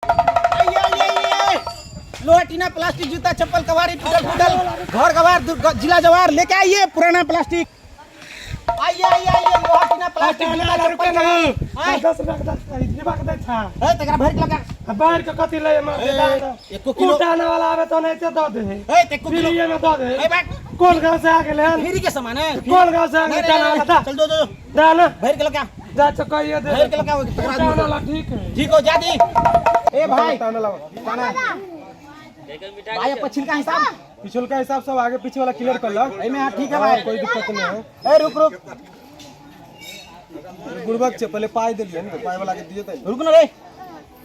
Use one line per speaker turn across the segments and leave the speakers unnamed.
आइए, आइए, आइए। लोहा टीना प्लास्टिक जूता चप्पल कबाड़ी टूटल फूटल घर गवार जिला जवार लेके आइए पुराना प्लास्टिक। आइए आइए आइए, लोहा टीना प्लास्टिक जूता चप्पल कबाड़ी। आय।
10 रुपया के दस डिब्बा के दै छा।
ए, तकरा भरि के लगा।
आ बाहर के कथी ले
ए, एको किलो।
उठाने वाला आवे तो नहीं दऽ दे।
ए, त एको किलो।
फ्रीए में दऽ दे।
ए, बैठ।
कोन गाँव से आ गेलै हन?
फ्री के सामान है।
कोन गाँव से आ
नहीं,
गेलै?
नहीं,
टाना
नहीं,
वाला दा।
चल जो जो जो।
दा ना।
भरि के लगा।
जा चुकाइए दे।
भरि के लगा, तकरा
उठाने
दे।
वाला ठीक है।
ठीक हो जा दी। ए भाई,
ताना लाओ।
ताना भाई, अब पछिल का हिसाब।
पिछल का हिसाब सब आगे पीछे वाला क्लियर कर लो।
एमे हाँ ठीक है भाई।
कोई दिक्कत नहीं है।
ए रुक रुक।
बुड़बक छे, पहले पाई देलिए ने, पाई वाला के दिए त।
रुक ना रे,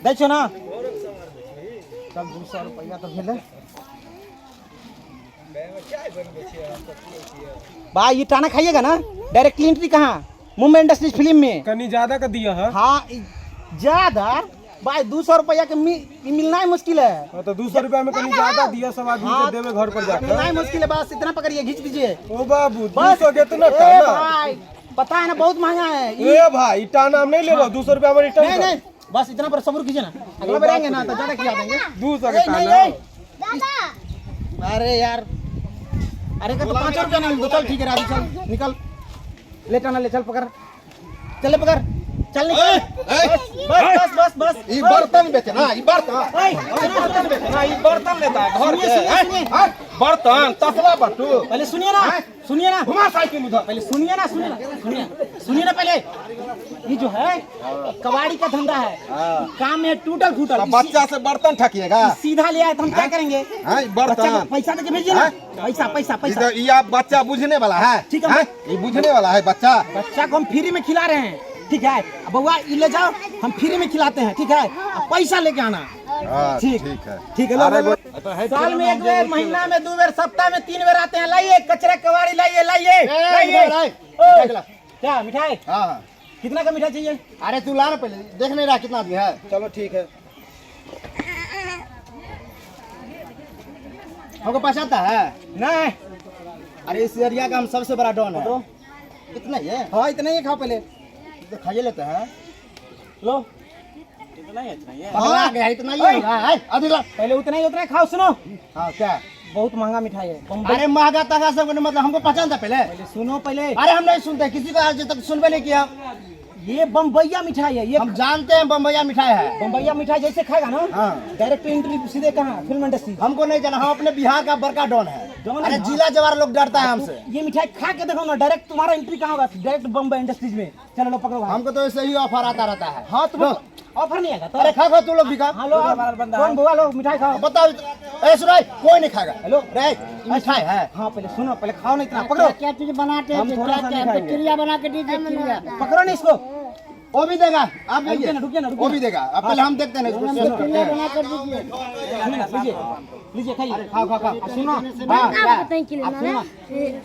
दै छो ना। चल 200 रुपया तो भेलै। भाई ये टाना खाइएगा ना, डायरेक्टली एंट्री कहाँ मुंबई इंडस्ट्रीज फिल्म में।
कनी ज्यादा का दिया है।
हाँ ज्यादा भाई, 200 रुपया के मिलना ही मुश्किल है।
हाँ, तो 200 रुपया में कनी ज्यादा दिया, सब आदमी
हाँ।
के देवे घर पर जाकर।
मिलना ही मुश्किल है, बस इतना पकड़िए, खींच दीजिए।
ओ बाबू,
बस।
200 के इतना
ए
टाना।
भाई पता है ना, बहुत महंगा है
ए भाई, टाना हम नहीं ले रहा, 200 रुपया में रिटर्न।
नहीं नहीं, बस इतना पर सब्र कीजिए ना, अगला बार आएंगे ना तो ज्यादा खिला देंगे।
200 के
ए, नहीं,
टाना।
ए। अरे यार, अरे का तो 5 रुपया नहीं दो। चल ठीक है राजू, चल निकल, ले टाना ले, चल पकड़, चल ले पकड़, चल निकल, बस बस बस बस।
ई बर्तन बेचे ना, ई बर्तन।
ओए,
ई बर्तन बेचे ना, ई बर्तन लेता है घर
सुनिए,
के।
सुनिए,
हैं?
सुनिए।
हैं? बर्तन तसला बट्टू।
पहले सुनिए ना, सुनिए ना।
घुमा साइकिल उधर।
पहले सुनिए ना, सुनिए ना, सुनिए, सुनिए ना पहले। ये जो है कबाड़ी का धंधा है, काम है टूटल फूटल।
तो बच्चा से बर्तन ठकिएगा।
सीधा ले आए तो हम क्या करेंगे?
हैं, ई
बच्चा
बर्तन
को पैसा देके भेजिए ना, पैसा पैसा
ई
पैसा।
तो ई आप बच्चा बुझने वाला है।
ठीक है।
हैं? ई बुझने वाला है बच्चा।
बच्चा को हम फ्री में खिला रहे हैं, ठीक है? अब बउआ ये ले जाओ, हम फ्री में खिलाते हैं, ठीक है? अब पैसा लेके आना।
हाँ,
ठीक।
ठीक है।
ठीक है, लो,
अरे
लो, लो। साल में एक बेर, महीना में 2 बेर, सप्ताह में 3 बेर आते हैं। लाइए कचरा कबाड़ी, लाइए लाइए लाइए।
लाइए।
ओ, क्या मिठाई?
हाँ।
कितना का मिठाई चाहिए?
अरे तू ला ना पहले, देख नहीं रहा कितना आदमी है।
चलो ठीक है।
हमको पहचानता है?
नहीं।
अरे इस एरिया का हम सबसे बड़ा डॉन है। इतना ही है?
हाँ इतना ही खाओ पहले।
तो खाइए लेते हैं।
लो।
पकड़ा गया, इतना ही होगा। है, अभी ला।
पहले उतना ही, उतना ही खाओ। सुनो।
हाँ क्या?
बहुत महंगा मिठाई है बम्बई।
अरे महंगा तंगा सब मतलब हमको पहचानता पहले।
पहले सुनो पहले।
अरे हम नहीं सुनते किसी को, आज तक सुनबे नहीं किया।
ये बम्बैया मिठाई है ये।
हम जानते हैं बम्बैया मिठाई है।
बम्बैया मिठाई जैसे खाएगा ना,
हाँ।
डायरेक्ट एंट्री सीधे कहाँ? Film industry.
हमको नहीं जाना, हम अपने बिहार का बड़का डॉन है।
डॉन है,
अरे
हाँ।
जिला जवार लोग डरता है हमसे।
ये मिठाई खा के देखो ना, डायरेक्ट तुम्हारा एंट्री कहाँ होगा? डायरेक्ट बम्बई इंडस्ट्रीज में। चलो लो पकड़ो भाई।
हमको तो ऐसे ही ऑफर आता रहता है।
हाँ तुम ऑफर नहीं आएगा तो।
अरे खा खा तू लोग भी खा।
हाँ लो, कौन बुआ लो मिठाई खाओ।
बताओ, ए सुनाई कोई नहीं खाएगा।
हेलो।
रे मिठाई है।
हाँ पहले सुनो, पहले खाओ ना इतना पकड़ो।
क्या चीज बनाते हैं?
हम थोड़ा सा
क्या
नहीं खाएंगे।
क्रिया बना के दीजिए, क्रिया
पकड़ो नहीं इसको।
वो भी देगा आप
रुकिए
जाइए।
ना, रुकिए ना, रुकिए।
वो भी देगा अब, पहले हम देखते हैं ना इसको, टेस्ट करते
क्रिया
हैं।
बना कर दीजिए।
सुनो ना, लीजिए लीजिए खाइए।
खाओ खाओ खाओ।
सुनो।
हाँ क्या?
आप सुनो ना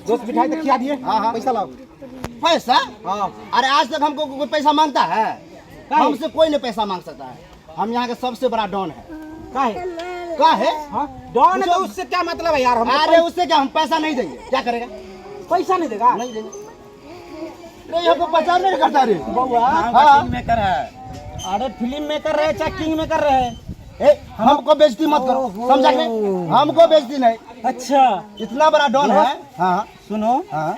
दोस्त, मिठाई तो खिला दिए।
हाँ, हाँ।
पैसा लाओ।
पैसा?
हाँ।
अरे आज तक हमको कोई पैसा मांगता है?
काहे?
हमसे कोई नहीं पैसा मांग सकता है, हम यहाँ के सबसे बड़ा डॉन है।
काहे?
का है?
हाँ डॉन है तो उससे क्या मतलब है यार? हम
अरे उससे क्या, हम पैसा नहीं देंगे, क्या करेगा?
पैसा नहीं देगा।
नहीं देंगे। नहीं हमको पहचान नहीं करता रे
बउआ।
हाँ।
मेकर है। अरे फिल्म मेकर रहे चाहे किंग मेकर रहे।
ए, हमको बेइज्जती मत करो, समझा कि नहीं? हमको बेइज्जती नहीं।
अच्छा
इतना बड़ा डॉन है। हाँ
सुनो।
हाँ।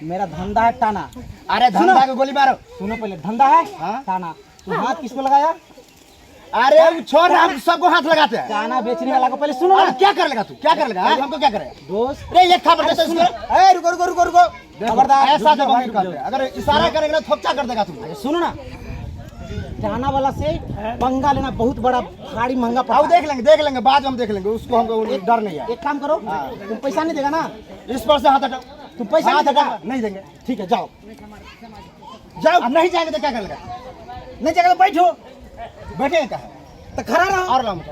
मेरा धंधा है टाना।
अरे धंधा को गोली मारो।
सुनो पहले, धंधा है
हाँ?
टाना। तू हाथ किसको लगाया?
अरे वो छोड़, हम सबको हाथ लगाते हैं।
टाना बेचने वाला को पहले सुनो
अरे
ना।
क्या कर लेगा तू, क्या कर लेगा? हाँ? हमको क्या करेगा
दोस्त?
अरे एक थापड़ देते
सुनो।
इसको।
ए रुको रुको रुको रुको, खबरदार।
ऐसा जब हम करते हैं, अगर इशारा करेगा ना थोपचा कर देगा तू।
अरे सुनो ना, टाना वाला से पंगा लेना बहुत बड़ा भारी महंगा पड़ता
आओ
है।
देख लेंगे, देख लेंगे बाद में हम देख लेंगे उसको, हमको डर नहीं है।
एक काम करो, तुम पैसा नहीं देगा ना?
इस पर से हाथ हटाओ।
तुम पैसा
हाथ
नहीं देगा?
हटाओ, नहीं देंगे।
ठीक है जाओ जाओ।
अब नहीं जाएंगे तो क्या कर लेगा?
नहीं जाएगा तो बैठो।
बैठेंगे कहाँ?
तो खड़ा रहो।
और लाओ मुझे।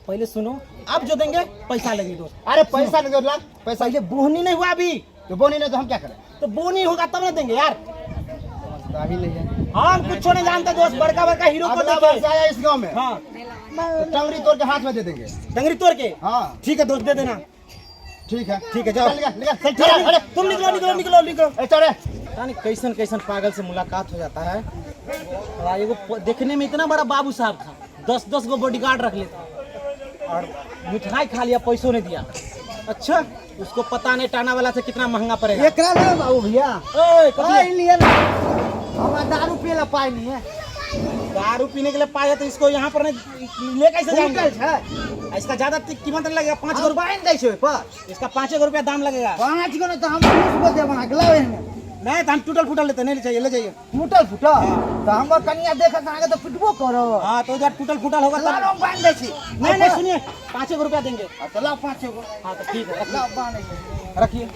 पहले सुनो, अब जो देंगे पैसा लेंगे दोस्त।
अरे पैसा नहीं दो लाख पैसा।
पहले बोहनी नहीं हुआ अभी।
तो बोनी नहीं तो हम क्या करें?
तो बोहनी होगा तब ना देंगे यार।
अभी नहीं है।
हम कुछ नहीं जानते दोस्त, बड़का बड़का हीरो को
अगला बार
देखे।
से आया इस गांव में
हाँ
तो टंगरी तोड़ के हाथ में दे देंगे।
डंगरी तोड़ के?
हाँ।
ठीक है दोस्त, दे देना।
ठीक है
ठीक है, जाओ।
निकल निकल।
चल, ठीक है, तुम निकलो निकलो निकलो निकलो।
ए, चल रे।
पता नहीं कैसन कैसन पागल से मुलाकात हो जाता है। और एगो देखने में इतना बड़ा बाबू साहब था। 10-10 गो बॉडीगार्ड रख लेता और मिठाई खा लिया, पैसों नहीं दिया। अच्छा उसको पता नहीं टाना वाला से कितना महंगा पड़ेगा।
एकरा ले बाबू भैया।
ओए, कथी
पाई लिए ना, हमरा दारू पिए ला पाई नहीं है।
दारू पीने के लिए पाए है तो इसको यहाँ पर नहीं ले कैसे जाएंगे?
फूटल छै।
इसका ज्यादा कीमत नहीं लगेगा, 5
हम बांधि दै छै ओहि पर।
इसका 5 रुपया दाम लगेगा।
5 गो नहीं तो हम 20 गो देब अहाँके, लाउ एहने।
नहीं तो हम टूटल फूटल लेते नहीं, चाहिए ले जाइए।
टूटल फूटल तो हमर कनिया देखत अहाँके तो पिटबो करब।
हाँ तो उधर टूटल फूटल होगा
लाउ
तब।
हम बांधि दै छी।
नहीं नहीं सुनिए, 5 रुपया देंगे।
हाँ, तो लाउ 5 गो।
हाँ तो ठीक है,
लाउ बांधि दै।
रखिए।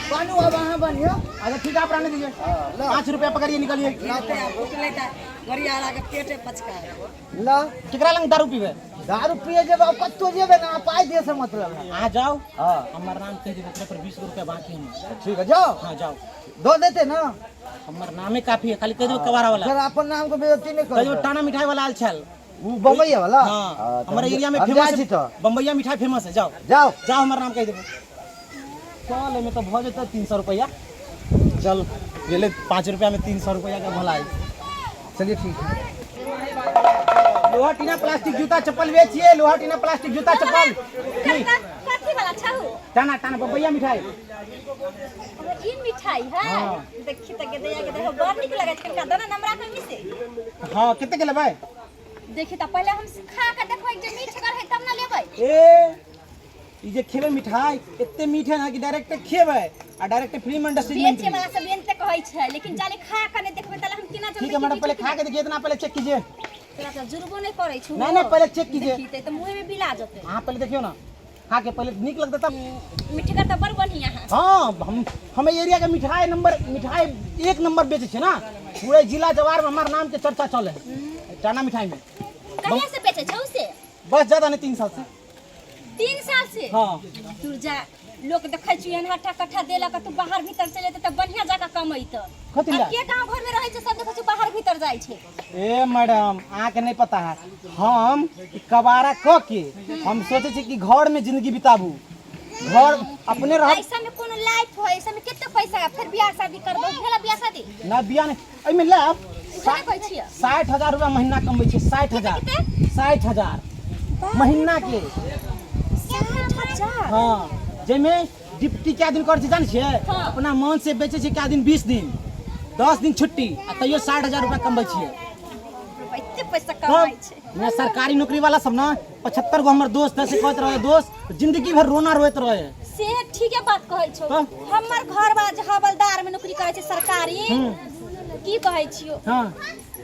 बानू अब अहाँ बान्हियौ।
अच्छा ठीक है, आप रहने दीजिए।
लाउ।
5 रुपया पकड़िए, निकलिए।
लाउ।
केकरा लंग दारू पीबे?
दारू पिए जेबै अब कतौ जेबै ना, पाइ दिए से मतलब है।
अहाँ जाओ।
हाँ।
हमर नाम कह देबै, ओकरा पर 20 रुपया बाकी हम।
ठीक है जाओ।
हाँ जाओ।
दो देते ना।
हमर नामे काफी है, खाली कह देबै कबाड़ा वाला।
फिर अपन नाम के बेइज्जती नहीं
कह देबै
करबै।
टाना मिठाई वाला आयल छल।
उ बम्बईया वाला?
हाँ,
हाँ, तो
हमारे एरिया में
हम
फेमस
जाइ छी तो।
बम्बईया मिठाई फेमस है, जाओ।
जाओ।
जाओ, हमर नाम कह देबै। चल एहिमे तो भऽ जेतै 300 रुपया। चल गेलै 5 रुपया में 300 रुपया के भलाई।
चलिए ठीक है।
लोहा टीना प्लास्टिक जूता चप्पल बेचिए, लोहा टीना प्लास्टिक जूता चप्पल। की?
कथी वाला छहु?
टाना टाना बम्बईया मिठाई।
ई मिठाई है?
हाँ।
देखी त के दैया के देखो बड़ नीक लगै छै, कनिका दना नमरा के मिसे।
हाँ कते के लेबै?
देखी त पहिले हम खा के देखबै जे मीठगर है तब ना लेबै।
ए ई जे खेबै मिठाई एते मीठ है ना कि डायरेक्ट खेबै आ डायरेक्ट फिल्म इंडस्ट्री में
बेचे
एंट्री।
वाला सब एनते कहै छै, लेकिन जाले खा के नहीं देखबै तले हम केना जानबै?
ठीक है मैडम, पहले खा के देखिए, इतना पहले चेक कीजिए।
तोरा त जुड़बो नहीं करै छौ।
नहीं नहीं पहले चेक कीजिए।
देखी त मुंह में बिला जेतै।
हाँ पहले देखियो ना, खा के पहले नीक लगता तब।
मिठगर त बड़ बढ़िया है।
हाँ हम एरिया के मिठाई नंबर मिठाई 1 नंबर बेचे छे ना, पूरे जिला जवार में हमार नाम के चर्चा चले है टाना मिठाई में।
कहिया से बेचे छौ से?
बस ज्यादा नहीं, 3 साल से।
3 साल से?
हाँ।
तू जा लोग देखै छी एहन हट्ठा कट्ठा देलक, तू बाहर भीतर चलि जेतै तऽ बढ़िया जाका कमैत।
कथी ला?
आब के गांव घर में रहै छै सब देखै छी बाहर भीतर जाइ छै।
ए मैडम अहाँके नहीं पता है, हम कबाड़ा क के हम सोचे छी कि घर में जिंदगी बिताबू, घर अपने रह।
ऐसा में कोनो लाइफ है? ऐसा में कते पैसा है? फिर बियाह शादी करबो? भेला बियाह शादी?
ना बियाह नहीं, एहिमे लाभ
उहे कहै छियै।
60,000 रुपया महीना कमबै छियै। 60,000।
कते?
60,000 महीना के।
60,000?
हाँ, जाहिमे डिप्टी क्या दिन करै छै जानै छियै?
हाँ।
अपना मन से बेचै छै क्या दिन 20 दिन, 10 दिन छुट्टी, आ तैयो 60,000 रुपया कमबै छियै।
एते पैसा कमाइ छै।
ना सरकारी नौकरी वाला सब ना 75 गो हमर दोस्त है से कहैत रहे दोस्त जिंदगी भर रोना रोइत रहे।
से ठीके बात कहै छौ।
हाँ।
हमर घर वाला जे हवलदार में नौकरी करै छै सरकारी, की कहै छियौ?
हाँ।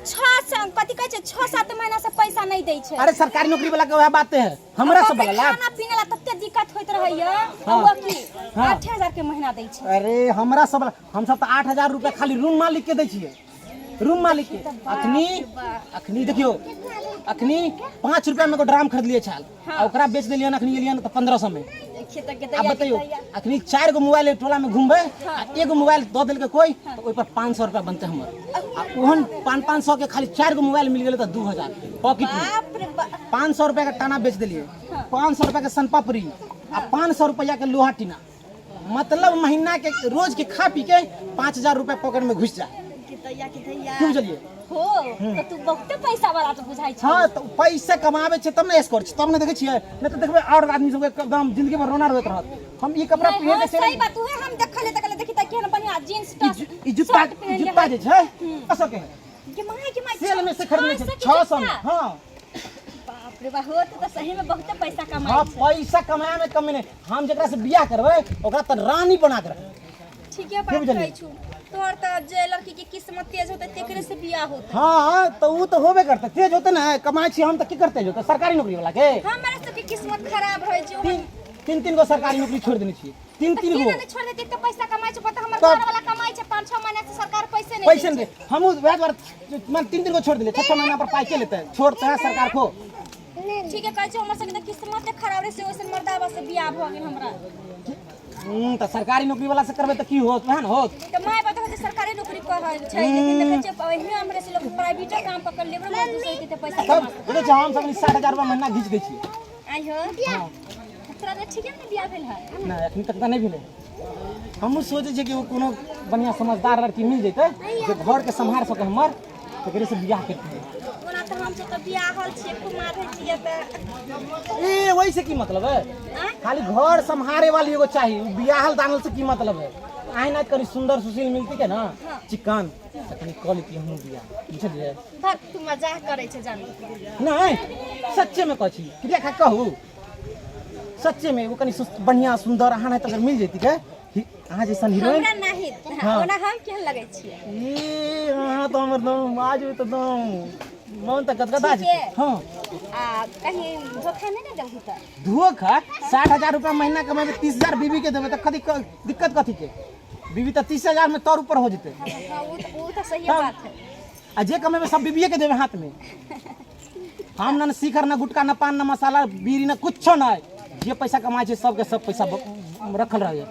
6 कथी कहै छै, 6-7 महीना से पैसा नहीं दै छै।
अरे सरकारी नौकरी वाला के वएह बात है, हमरा सब वाला लाभ।
खाना पीना ला तते दिक्कत होइत रहैया।
हाँ।
ओ की
हाँ।
8,000 के महीना दै छै।
अरे हमरा सब वाला, हम सब तऽ 8,000 रुपया खाली रूम मालिक के दै छियै, रूम मालिक के। अखनी अखनी देखियो, अखनी 5 रुपया में एगो ड्राम खरीदलिए छाल, आ ओकरा बेच देलियन अखनी एलियन तऽ 1500 में। अब बतैयो अखनी 4 गो मोबाइल टोला में घूमबै, आ एगो मोबाइल दऽ देलकै कोई तऽ ओहि पर 500 रुपया बनतै हमर, आ ओहन 500-500 के खाली 4 गो मोबाइल मिल गेलै तऽ 2000 पॉकेट में। 500 रुपया के टाना बेच देलियै, 500 रुपया के सनपापड़ी आ 500 रुपया के लोहा टीना, मतलब महीना के रोज के खा पी के 5,000 रुपया पॉकेट में घुस जाए। की बुझलियै?
हो तो तू बहुते पैसा वाला तो बुझाइ छै।
हाँ तो पैसा कमाबै छै तब ने ऐश करै छै, तब ने देखै छियै, नहि तऽ देखबै और आदमी सबके एकदम जिंदगी भर रोना रोइत रहत। हम ई कपड़ा
नहीं,
पहिर
हाँ,
के चलि
सही बात उहे हम देखले त कहले देखी त केहन बढ़िया जींस टॉप
ई जुत्ता,
शर्ट पहिनले
जुत्ता
है।
जे छै 600 के है।
के my के my
sale में से खरीदने छै
600
600 में। हाँ
बाप रे बाप, हो त सही में बहुते पैसा कमाइ
हाँ
छै।
पैसा कमाए में कमी नहीं, हम जकरा से बियाह करबै ओकरा त रानी बना के रखबै।
ठीके बात
की बुझलियै?
कहै छु, तोहर त जे लड़की के किस्मत तेज होतै तेकरे से बियाह होतै।
हाँ तो उ तो होबे करतै, तेज होतै ना, कमाइ छी हम त की करतै होतै सरकारी नौकरी वाला के।
हमरा सबके किस्मत खराब रहै छै।
तीन तीन गो सरकारी नौकरी छोड़ देने छियै, तीन तीन गो।
केना नहि छोड़ देतै, त पैसा कमाइ छै, पता हमर
तब
घर वाला कमाइ छै 5-6 महीना से सरकार पैसे नहि
पैसे
दै
नहीं दे, हमहूँ वएह दुआरे मान 3-3 गो छोड़ देलियै, 6-6 महीना पर पाइ के लेतै, छोड़तै सरकार को।
ठीके कहै छै, हमर सबके त किस्मत खराब रहै छै, ओइसन मर्दाबा से बियाह भऽ गेल हमरा।
तऽ सरकारी नौकरी वाला से करबै तऽ की होत, वएह ने होत।
तऽ माय बाप देखै छै सरकारी नौकरी कर रहल छै, लेकिन देखै छै ओहिमे हमरे से लोग प्राइवेटो काम पकड़ लेबरो मजदूर से कते पैसा
तब
कमा।
देखै छै हम सब 60,000 रुपया महीना घीच दै छियै।
आइ हो तोरा तऽ ठीके ने बियाह भेल है?
नहि अखनी तक तऽ नहि भेलै। हमहूँ सोचै छियै कि ओ कोनो बढ़िआँ समझदार लड़की मिल जेतै जे घरके सम्हार सकै हमर, तकरे से बियाह करतियै।
ओना तऽ हम सब तऽ बियाहल छियै, कुमार छियै तऽ।
ए वही से की मतलब है?
आँय?
खाली घर संभारे वाली एगो चाहिए, उ बियाहल दानल से की मतलब है? आइ ना कनी सुंदर सुशील मिलती के ना, चिकन तऽ कनी कऽ लेती हमहूँ बियाह, बुझलियै?
धर, तू मजाक करै छै जानु।
नहीं, सच्चे में कहै छी, क्रिया खा कहू, सच्चे में एगो कनी बढ़िया सुंदर अहाँ नहीं तऽ अगर मिल जैती के अहाँ जैसन हीरोइन।
हमरा नहीं।
हाँ।
ओना हम केहन लगै छियै?
ई अहाँ तऽ हमर दम आज तऽ दम मन तऽ गदगदा
ठीक
जेतै।
है।
हाँ।
आ कहीं धोखा नहीं ने देबही तऽ?
धोखा? 60,000 रुपया महीना कमेबै, 30,000 बीबी के देबै तऽ कथी दिक्कत कथी के? बीबी तऽ 30,000 में तोर ऊपर हो जेतै।
हाँ, वो तो सही
तब?
बात है।
आ जे कमेबै सब बीबीए के देबै हाथ में। हम न शिखर, न गुटखा, न पान, न मसाला बीड़ी, न कुछो नहि। जे पैसा कमाइ छै सबके सब पैसा रखल रहैए।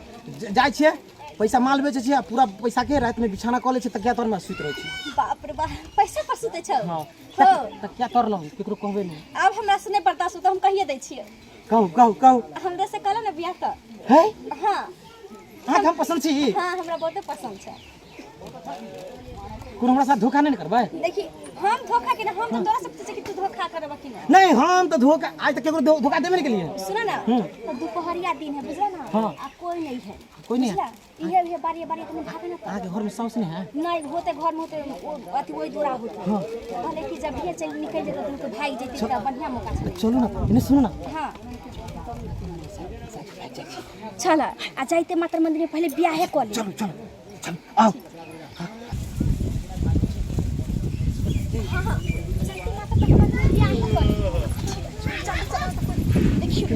जाइ छियै पैसा माल बेचै छियै आ पूरा पैसा के रातिमे बिछाना कऽ लै छियै, तकिया तरमे सुति रहै छियै।
बाप रे बाप, पैसा पर सुतै छौ?
हाँ।
हो।
तकिया तर लहु, केकरो कहबै नहि।
आब हमरा से नहि बर्दाश्त होतौ, हम कहिए दै छियै।
कहू कहू कहू।
हमरा से कहलो ने बियाह तऽ।
है?
हाँ।
अहाँके हम पसन्द छी?
हाँ, हमरा बहुते पसन्द छै।
कोनो हमरा साथ धोखा नहि ने करबै?
देखी, हम धोखा के ना, हम तो तोरा से पूछै कि तू धोखा करबा कि ना।
नहीं, हम तो धोखा आज तक केकरो धोखा देबे नहीं केलिए।
सुनो ना, तो दोपहरिया दिन है, बुझला ना?
हाँ।
आ कोई नहीं है।
कोई नहीं है?
बुझला? इहे इहे बारी बारी तने भागे ना।
अहाँके घर में साउस नहीं है?
नहीं होते, घर में होते, वो अथी वही दूरा होते।
हाँ।
कहले कि जब ये चल निकल जेते तो भाग जेते, त बढ़िया मौका छै।
चलू ना, एने सुनू ना।
हाँ चल, आ जाइते मात्र मंदिर में पहले बियाहे कर ले।
चलू चलू चलू, आओ।
हाँ हाँ, जाइते मात्र पहले मंदिर में बियाहे कर ले। चल चल, देखियो।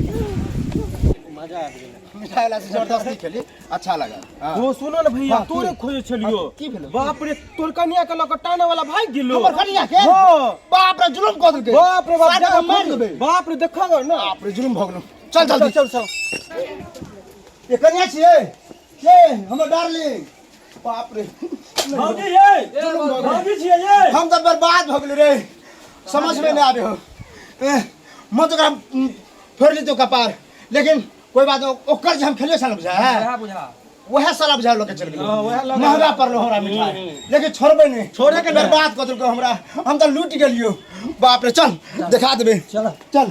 मिठाई वाला से जबरदस्ती खेली, अच्छा लगा। हाँ।
वो सुनो ना भैया,
हाँ, की?
तोरे खोजे छलियो।
की भेलो?
बाप रे, तोर कनिया के लऽ के टाने वाला भागि गेलो।
हमर कनिया के?
हाँ।
बाप रे, जुलुम कऽ देलकै।
बाप रे बाप,
साथ
जा
हम मारि देबै।
बाप रे, देखो गो ना।
बाप रे, जुलुम भऽ गेलो। चल जल्दी।
चल चल।
ये कनिया छियै ये हमर डार्लिंग। बाप रे।
भौजी ये,
जुलुम भऽ गेलै।
भौजी छियै ये।
हम तऽ बर्बाद भऽ गेली रे, समझ में नहीं आबे हो। मन तऽ ओकरा फोड़ि लेतौ कपार, लेकिन कोई बात नहीं, ओकर जे हम खेलियो साला बुझा है,
बुझा
वएह साला बुझा लऽ के चलि गेलै।
हाँ, वएह लऽ के।
महंगा पड़लो हमरा मिठाई, लेकिन छोड़बै नहि।
छोड़े के नहि।
बर्बाद कऽ देलकै हमरा, हम तऽ लूटि गेलियो। बाप रे, चल देखा देबै।
चल।
चल।